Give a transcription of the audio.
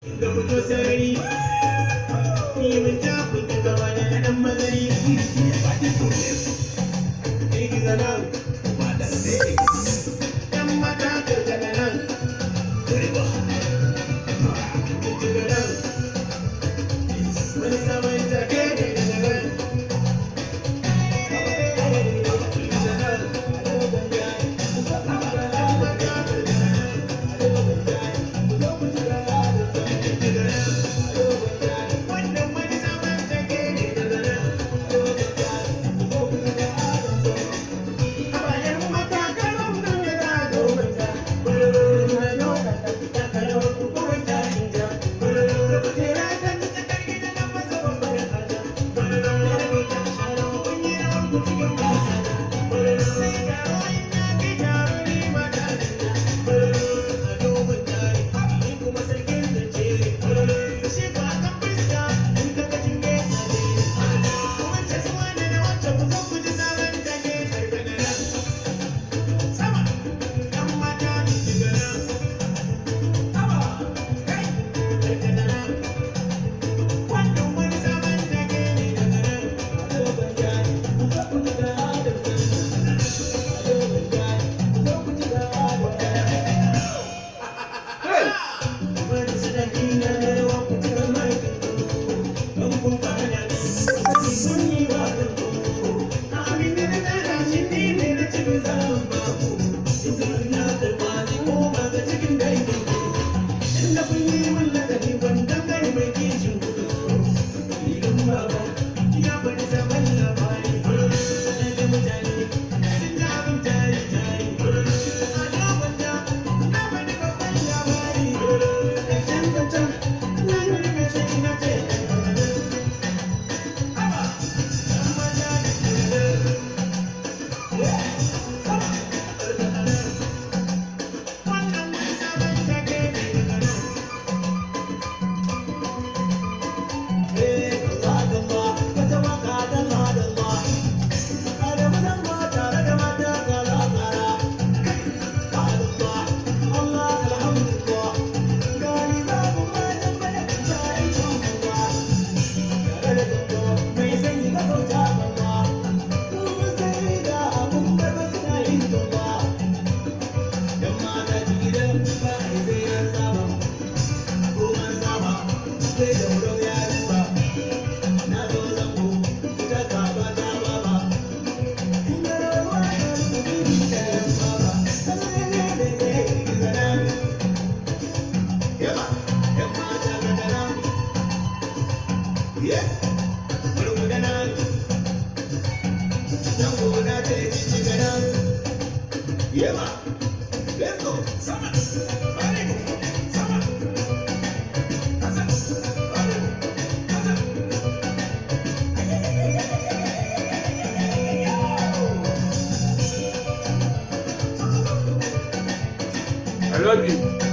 Ga fito sarari, ni mun takun ki gaba da na dan mazari. Girgiza nan, yan mata karkada nan, jijjiga nan. Wani sabon take ne daga nan. Girgiza nan, yan mata karkada nan, jijjiga nan. Wannan wani sabon take ne daga nan. Bayan mata karon nan da domin ta, Sama! Yan mata jijjiga nan. Haba! Kai! Karkata nan. Wannan wani sabon take ne daga nan. Hey! Wani sadaki na da rawa ku cika makin ku. Don kun fara ni, kun yi wa kanku. A abin da na tsara shi ni ne na ci zan ba ku. Idan na karɓa zai koma ga cikin dangin ku. Inda kun yi min lakabi ban gari mai kishin ku. Filin baba ya bari zaman labari. Na ga mutane sun ji abin tari tari. A lokacin na faɗi babban labari. Ƙarshen zancen na nuna mai sai na ce haba. Ɗan mata da ke sama. Wannan wani sabon take ne daga nan. Sai da wuro ya ruba, na zo zango, ita ka ba ta baba. Let's go. Sama. Alaikum. Sama. Hasan. Alaikum. Hasan. I love you.